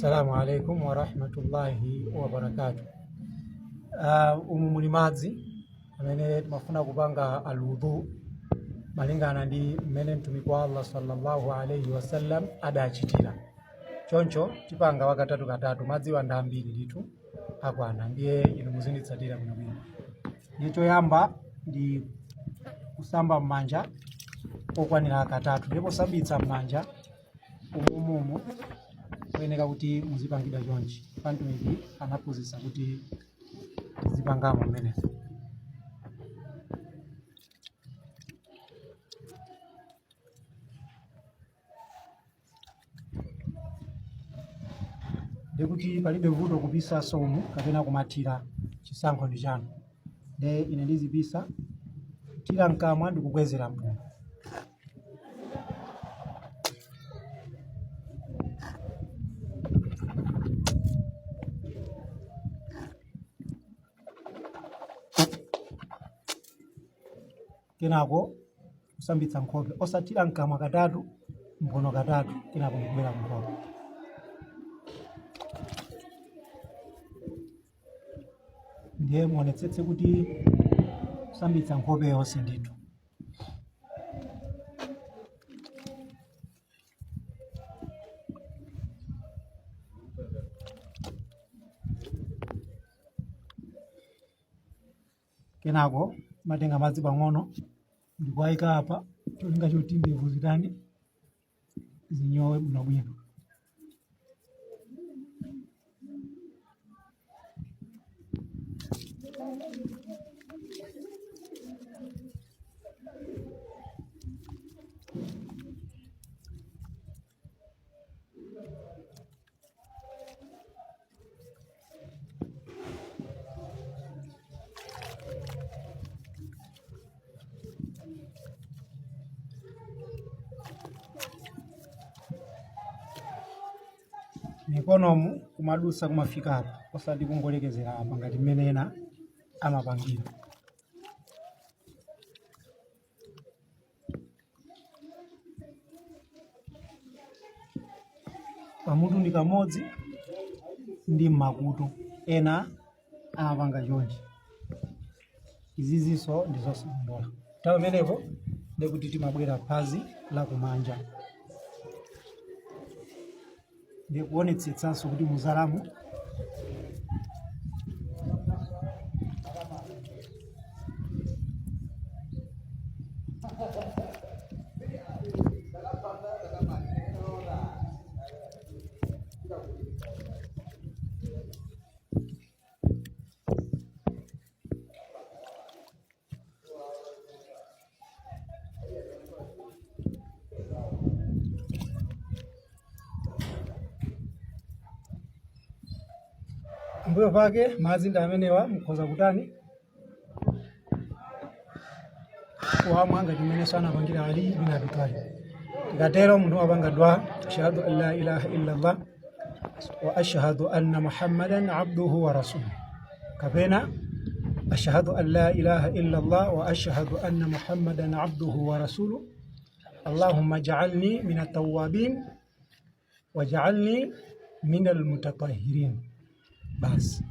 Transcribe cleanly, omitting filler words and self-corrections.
Assalamu alaikum warahmatullahi wabarakatuh. Umu muli madzi amene timafuna kupanga alwudhu malingana ndi mmene mtumiki wa Allah sallallahu alaihi wasallam adachitira. Choncho tipanga wakatatu katatu, madziwa ndi ambiri ndithu akwana, ndiye inu muzinditsatira bwinobwino. Ndiye choyamba ndi kusamba m'manja okwanira katatu, ndipo kusambitsa m'manja umumumu kuyeneka kuti muzipangidwa chonchi. Mtumiki anaphunzitsa kuti tizipangamo mmenemo. Ndikuti palibe vuto kupisaso umu kapena kumathira, chisankho ndi chanu. Nde ine ndizipisa, kuthira mkamwa ndi kukwezera mphuno. Kenako kusambitsa nkhope, osathira mkamwa katatu, mphuno katatu, kenako ndikubwera kunkhope. Ndiye muonetsetse kuti kusambitsa nkhope yonse ndithu. Kenako matenga madzi pang'ono ndikuwayika apa, cholinga choti ndevu zitani, zinyowe bwinobwino. Mikonomu kumadusa kumafika apa, osati kungolekezera apa ngati mmene ena amapangira. Pamutu ndi kamodzi ndi mmakutu, ena amapanga chonchi. Izizinso ndi zosalondola. Nthawi imenepo ndikuti timabwera phazi la kumanja, ndikuonetsetsanso kuti muzalamu Mbuyo pake madzi ndi amenewa, mukhoza kutani, kuwamwa ngati mmene anapangira Ali bin Abi Talib. Tikatero munthu wapanga dua, ashhadu an la ilaha illa Allah wa ashhadu anna Muhammadan abduhu wa rasuluhu, kapena ashhadu an la ilaha illa Allah wa ashhadu anna Muhammadan abduhu wa rasuluhu, allahumma ja'alni min at-tawwabin waj'alni min al-mutatahhirin. Basi.